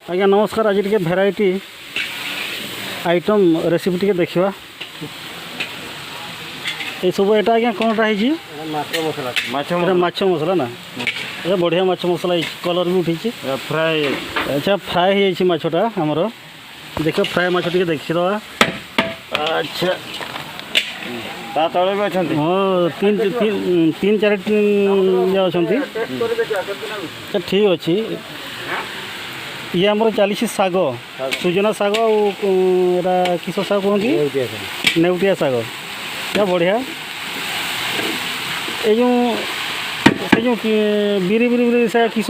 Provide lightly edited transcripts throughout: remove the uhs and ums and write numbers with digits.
ଆଜ୍ଞା ନମସ୍କାର। ଆଜି ଟିକେ ଭେରାଇଟି ଆଇଟମ୍ ରେସିପି ଟିକେ ଦେଖିବା ଏସବୁ। ଏଇଟା ଆଜ୍ଞା କ'ଣଟା ହେଇଛି? ମାଛ ମସଲା, ମାଛ। ଏଇଟା ମାଛ ମସଲା ନା? ଏଇଟା ବଢ଼ିଆ ମାଛ ମସଲା ହେଇଛି, କଲର୍ ବି ଉଠିଛି। ଫ୍ରାଏ। ଆଚ୍ଛା, ଫ୍ରାଏ ହେଇଯାଇଛି ମାଛଟା ଆମର। ଦେଖ, ଫ୍ରାଏ ମାଛ ଟିକେ ଦେଖିଦେବା। ଆଚ୍ଛା। ତା ତଳେ ବି ଅଛନ୍ତି। ହଁ, ତିନି ତିନି ଚାରି ଅଛନ୍ତି। ଆଚ୍ଛା, ଠିକ୍ ଅଛି। ଇଏ ଆମର ଚାଲିଛି ଶାଗ, ସୁଜନା ଶାଗ। ଆଉ ଏଇଟା କିସ ଶାଗ କୁହନ୍ତି? ନେଉଟିଆ ଶାଗ। ଏଇଟା ବଢ଼ିଆ। ଏଇ ଯେଉଁ ସେ ଯେଉଁ ବିରି ବିରି ବିରି ସେ କିସ?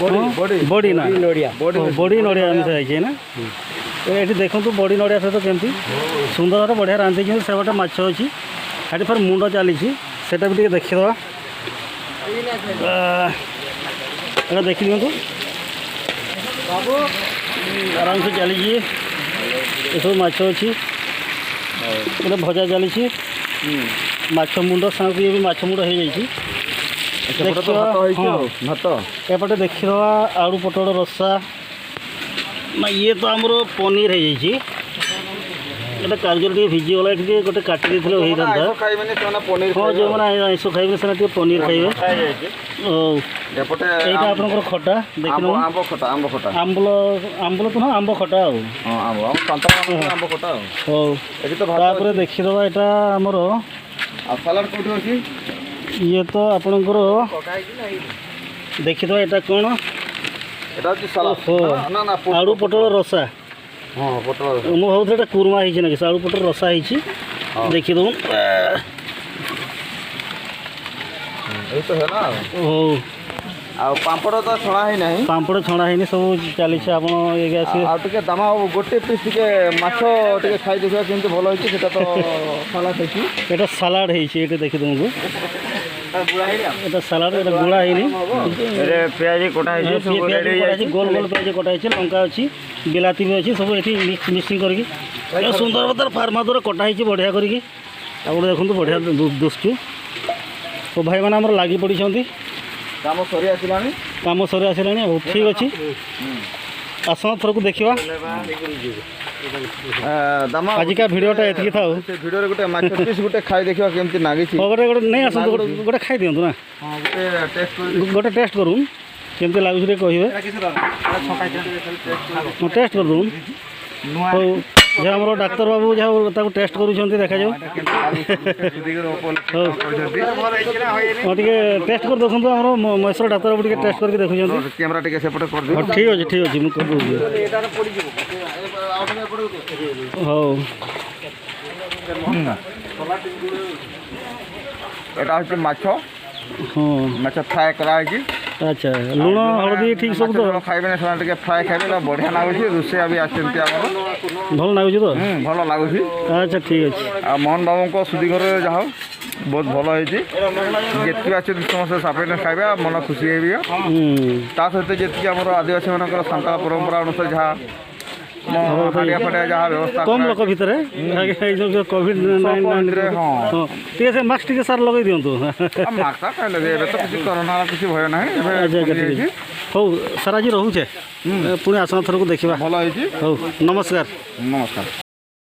ବଡ଼ି। ବଡ଼ି ନା? ନଡ଼ିଆ। ଓ, ବଡ଼ି ନଡ଼ିଆ ମିଶା ହେଇଛି ନା? ଏଠି ଦେଖନ୍ତୁ, ବଡ଼ି ନଡ଼ିଆ ସହିତ କେମିତି ସୁନ୍ଦର ଭାବରେ ବଢ଼ିଆ ରାନ୍ଧିଛନ୍ତି। ସେ ଗୋଟେ ମାଛ ଅଛି ସେଠି, ଫେର ମୁଣ୍ଡ ଚାଲିଛି, ସେଟା ବି ଟିକେ ଦେଖିଦେବା। ଏଇଟା ଦେଖିଦିଅନ୍ତୁ, ଆରାମସେ ଚାଲିଛି। ଏସବୁ ମାଛ ଅଛି, ଗୋଟେ ଭଜା ଚାଲିଛି ମାଛ ମୁଣ୍ଡ ସାଙ୍ଗକୁ। ଇଏ ବି ମାଛ ମୁଣ୍ଡ ହେଇଯାଇଛି। ସେପଟେ ତ ଦେଖିବା, ଭାତ ହେଇଛି। ହଁ। ଆଉ ଭାତ। ଏପଟେ ଦେଖିଦେବା ଆଳୁ ପୋଟଳ ରସା ନା? ଇଏ ତ ଆମର ପନିର ହେଇଯାଇଛି। ଏଟା କାଜୁ ଟିକେ ଭିଜିଗଲା, ଏଠି ଟିକେ ଗୋଟେ କାଟି ଦେଇଥିଲେ ହେଇଥାନ୍ତା। ଆଇଁଷ ଖାଇବେନି ସେମାନେ ପନିର। ହଁ, ଯେଉଁମାନେ ଆଇଁଷ ଖାଇବେ ସେମାନେ ଟିକେ ପନିର ଖାଇବେ। ହଉ। ଏପଟେ ଏଇଟା ଆପଣଙ୍କର ଖଟା। ଆମ୍ବ। ଦେଖିନୁ? ଆମ୍ବ ଖଟା, ଆମ୍ବ ଖଟା। ଆମ୍ବୁଲ, ଆମ୍ବୁଲ ତ ନୁହଁ, ଆମ୍ବ ଖଟା ଆଉ। ହଁ, ଆମ୍ବ, ଆମ ସାନ୍ତାଳ ମାନଙ୍କର ଆମ୍ବ ଖଟା ଆଉ। ହଉ। ଏଠି ତ ଭାତ। ତାପରେ ଦେଖିଦେବା ଏଇଟା ଆମର। ଆଉ ସାଲାଡ଼ କୋଉଠି ଅଛି? ଇଏ ତ ଆପଣଙ୍କର ଦେଖିଦେବା ଏଇଟା କ'ଣ? ଏଟା ହଉଛି ସାଲାଡ଼। ଓହୋ। ନା ନା, ଆଳୁ ପୋଟଳ ରସା। ହଁ, ପୋଟଳ। ମୁଁ ଭାବୁଥିଲି ଏଇଟା କୁର୍ମା ହେଇଛି ନା କି, ଆଳୁ ପୋଟଳ ରସା ହେଇଛି। ଦେଖିଦେବୁ। ଏଇ ତ ହେଲା ଆଉ। ହଉ। ଆଉ ପାମ୍ପଡ଼ ତ ଛଣା ହେଇନାହିଁ। ପାମ୍ପଡ଼ ଛଣା ହେଇନି, ସବୁ ଚାଲିଛି। ଆପଣ ଇଏ ଆସିବେ। ଆଉ ଟିକେ ଦାମା ବାବୁ ଗୋଟେ ପିସ୍ ଟିକେ ମାଛ ଟିକେ ଖାଇ ଦେଖିବା କେମିତି ଭଲ ହେଇଛି। ସେଟା ତ ସାଲାଡ଼ ହେଇଛି। ଏଇଟା ସାଲାଡ଼ ହେଇଛି, ଏଇଟା ଦେଖିଦିଅନ୍ତୁ। ଏଇଟା ସାଲାଡ଼, ଏଇଟା ଗୁଳା ହେଇନି। ପିଆଜ କଟା ହେଇଛି, ସବୁ ପିଆଜ ରେଡ଼ି କଟା ହେଇଛି। ହେଇଯାଇଛି। ଗୋଲ ଗୋଲ ପିଆଜ କଟା ହେଇଛି, ଲଙ୍କା ଅଛି, ବିଲାତି ବି ଅଛି, ସବୁ ଏଠି ମିକ୍ସିଂ କରିକି ଏ ସୁନ୍ଦର ତାର ଫାର୍ମା ଦ୍ୱାରା କଟା ହେଇଛି ବଢ଼ିଆ କରିକି। ଆପଣ ଦେଖନ୍ତୁ, ବଢ଼ିଆ ଦୁଶୁଛୁ। ଓ ଭାଇମାନେ ଆମର ଲାଗି ପଡ଼ିଛନ୍ତି। କାମ ସରି ଆସିଲାଣି। କାମ ସରି ଆସିଲାଣି। ଆଉ ଠିକ୍ ଅଛି, ଆସନ୍ତୁ ଥରକୁ ଦେଖିବା। ଦାମା। ଆଜିକା ଭିଡ଼ିଓଟା ଏତିକି ଥାଉ। ସେ ଭିଡ଼ିଓରେ ଗୋଟେ ମାଛ ପିସ୍ ଗୋଟେ ଖାଇ ଦେଖିବା କେମିତି ନାଗିଛି। ହଉ, ଗୋଟେ ଗୋଟେ ନେଇ ଆସନ୍ତୁ, ଗୋଟେ ଗୋଟେ ଖାଇ ଦିଅନ୍ତୁ ନା। ହଁ, ଗୋଟେ ଟେଷ୍ଟ କରି। ଗୋଟେ ଟେଷ୍ଟ କରୁନ୍, କେମିତି ଲାଗୁଛି ଟିକେ କହିବେ। ହଁ, ଟେଷ୍ଟ କରିଦେଉନ୍। ହଉ, ଯାହା ଆମର ଡାକ୍ତର ବାବୁ ଯାହା ତାକୁ ଟେଷ୍ଟ କରୁଛନ୍ତି, ଦେଖାଯାଉ। ହଉ, ହଁ, ଟିକେ ଟେଷ୍ଟ କରି ଦେଖନ୍ତୁ। ଆମର ମହେଶ୍ୱର ଡାକ୍ତର ବାବୁ ଟିକେ ଟେଷ୍ଟ କରିକି ଦେଖୁଛନ୍ତି। କ୍ୟାମେରା ଟିକେ ସେପଟେ କରିଦିଅ। ହଉ, ଠିକ୍ ଅଛି, ଠିକ୍ ଅଛି, ମୁଁ କରିଦେଉଛି। ହଉ। ଏଟା ହଉଛି ମାଛ। ମାଛ ଫ୍ରାଏ କରାହେଇଛି। ଆଚ୍ଛା, ଲୁଣ ହଳଦୀ ଠିକ୍ ସବୁ ତ? ମାଛ ଝୋଳ ଖାଇବେନି ସେମାନେ, ଟିକେ ଫ୍ରାଏ ଖାଇବେ ନା, ବଢ଼ିଆ ଲାଗୁଛି। ରୋଷେଇଆ ବି ଆସିଛନ୍ତି ଆମର। ଭଲ ଲାଗୁଛି ତ? ହୁଁ, ଭଲ ଲାଗୁଛି। ଆଚ୍ଛା, ଠିକ୍ ଅଛି। ଆଉ ମୋହନ ବାବୁଙ୍କ ସୁଧି ଘରେ ଯାହା ହଉ ବହୁତ ଭଲ ହେଇଛି। ଯେତିକି ଆସିଛନ୍ତି ସମସ୍ତେ ସାପେଟ ଖାଇବେ ଆଉ ମନ ଖୁସି ହେଇବେ। ତା ସହିତ ଯେତିକି ଆମର ଆଦିବାସୀ ମାନଙ୍କର ସାନ୍ତାଳ ପରମ୍ପରା ଅନୁସାରେ ଯାହା ହାଡ଼ିଆ ଫାଡ଼ିଆ ଯାହା ବ୍ୟବସ୍ଥା। କମ୍ ଲୋକ ଭିତରେ ଆଜ୍ଞା, ଏଇ ଯେଉଁ କୋଭିଡ଼-19 ଭିତରେ, ହଁ। ହଁ, ଟିକେ ସେ ମାସ୍କ ଟିକେ ସାର୍ ଲଗେଇ ଦିଅନ୍ତୁ। ମାସ୍କ କାଇଁ ଲଗେଇବେ? ଏବେ ତ କିଛି କରୋନାର କିଛି ଭୟ ନାହିଁ ଏବେ। ଆଚ୍ଛା, ଠିକ୍ ଅଛି। ହଉ ସାର୍, ଆଜି ରହୁଛେ, ପୁଣି ଆସନ୍ତା ଥରକୁ ଦେଖିବା। ଭଲ ହେଇଛି। ହଉ, ନମସ୍କାର। ନମସ୍କାର।